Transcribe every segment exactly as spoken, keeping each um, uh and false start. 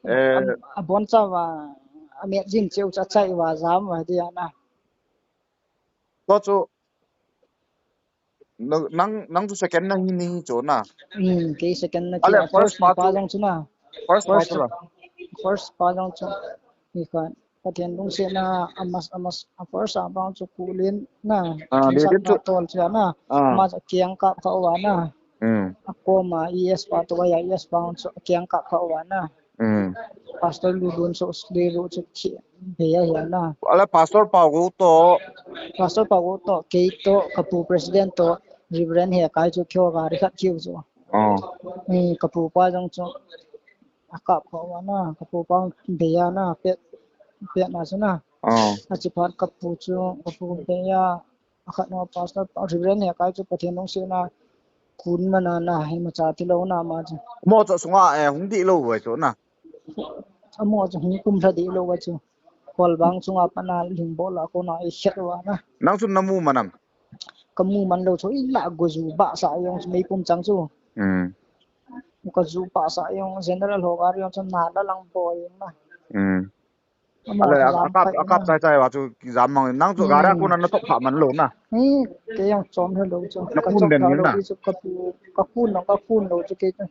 Eh, a, abon chauva, amet jing cheu chu achai uva jam uva dia na. Tua chu, nang, nang, nang chu second na hi ni chu na. Hmm, kei second na. Ale, kei a first first pa pa chu, jong chu na. First pa first chu la. First pa jong chu. Ni khan. Pathen lungsetna a mas, a mas, a first a bang chu Kulen na. Ah, King Len Sat chu. Pa tol chu na. Ah. Ama chu akiang kap kha uva na. Hmm. Akoma E S pa toh a E S pa chu akiang kap kha uva na. Hmm. Pastor Lulun chu Sule Lu chu thi, be a hi na. Ale Pastor Pau Go toh. Pastor Pau Go toh, kei toh, kapu president toh, Reverend Hekai chu keiho gari khat kiu chu. Oh. Ni kapu pa jong chu akap kha uva na, kapu pa be a na, pet, pet na chu na. Oh. Achi phat kapu chu, kapu be a, akhat no Pastor pa, Reverend Hekai chu Pathen lungsetna kun mana na, hi macha tilou na ama chu. Mo chu sunga, eh, hung dihlou uve chu na. Amo chu hung kumlha dihlou uve chu. Kol bang chunga pat na ling bol a kona i khet uva na. Nang chu namu man am? Kamu man lou chu, ila go ju ba sa jong chu meipum chang chu. Hmm. Ka ju ba sa jong general ho gari jong chu na la lang boi na. Hmm. Amo ale, chu a, jam akap, pai akap na. Chai chai uva chu kijam mang. Nang chu gari a, hmm, kona na thop kha man lou na. Hmm, kei jong chom lha lou chu. Na kun den lou na. Ka chop lha lou chu kapu, kakun lou, kakun lou chu kei chu.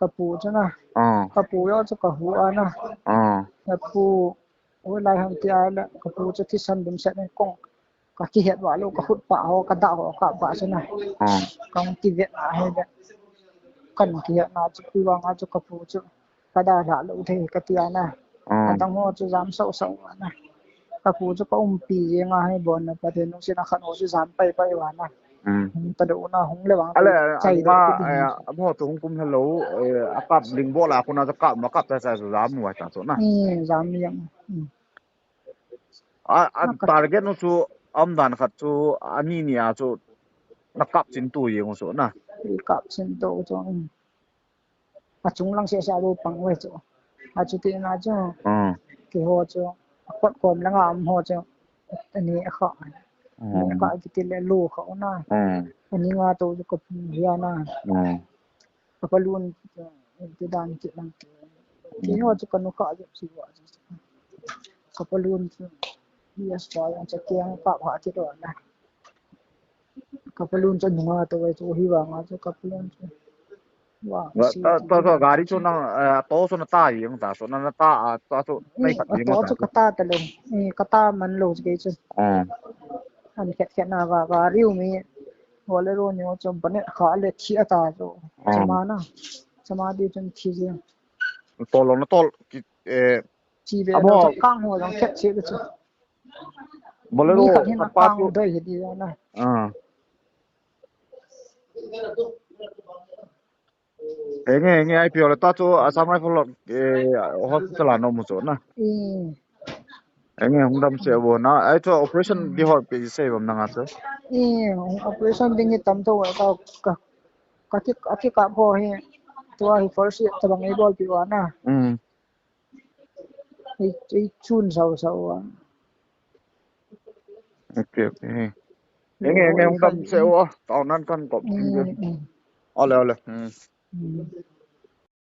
Kapu chu na. Ah. Kapu jong chu kahu a na. Ah. Kapu, oi lai ham ti a la, kapu chu thisan dum set in kong. Ka kihet uva lou, ka khut pa ho, ka da ho, ka pa chu na. Ah. Kong kivet a hi le. Kan kihet na chu, pi vang a chu kapu chu. Ka dalha lou thei kati a na. Ah. Adang ho chu jam sau sau a na. Kapu chu ka umpi jeng a hi bon na, Pathen lungsetna khat ho chu jam pai pai uva na. Hmm. Hung ta dou na, hung le vang. Ale, chai dou anga, ti ding eh, chu. Amo chu hung kumlha lou, eh, akap ling bol a kona chu kap ma kap chai chai chu jam uva ta chu na. Hmm, jam jeng. Hmm. A, a, na ka target nu chu, um dan khat chu, ani ni a chu, na kap chin tu jeng u chu na. I kap chin tu chu, um. Achung lang seh seh a lu pang uve chu. Achuti na chu. Hmm. Keiho chu. Akot kom langa um ho chu. Ani a kha. Hmm. Lu kha kiti le lu kha u na. Hmm. Ani nga to chu kapu hi a na. Hmm. Kapalun chu. Ti dan kit lang. Hmm. Keiho chu kanu kha jep si uva chu. Kapalun chu. Yes, pa jong chu kiang kap kha kit uva na. Kapalun chu nunga to uve chu, hi vang a chu kapalun chu. Wa, si ta, ta, ta, gari chu nang, eh, to chu na ta jeng ta, chu na, na ta, a, ta chu, nai khat jeng ta chu. To chu kata talou. Eh, kata man lou chu kei chu. Ah. An khet khet na ga, gari u mi. Bolero ni chu bonnet kha le thi ata chu. Ah. Chama na. Chama di chun thi jeng. Tol lou na tol, ki, eh, chi be amo lou chu kang ho jong khet che chu. Bolero mi khat hin kapa akang chu doi hi di na. Ah. Enge, enge, ai pio le ta chu Assam Rifle, eh, hospital a na um u chu na. Hmm. Enge, hung dam seh uvo na. Ai chu operation di hol pe sei uvam nanga chu. Hmm, operation ding hi tam tho ka, ka, ka ki, ka kikap ho hi. Tua hi first aid tabang ei bolpi uva na. Hmm. Ei, ei chun sau sau a. Ok, ok. Enge, enge, hung dam seh uvo. Tao nan kan kop. Mm, mm. Ole, ole. Mm. Mm.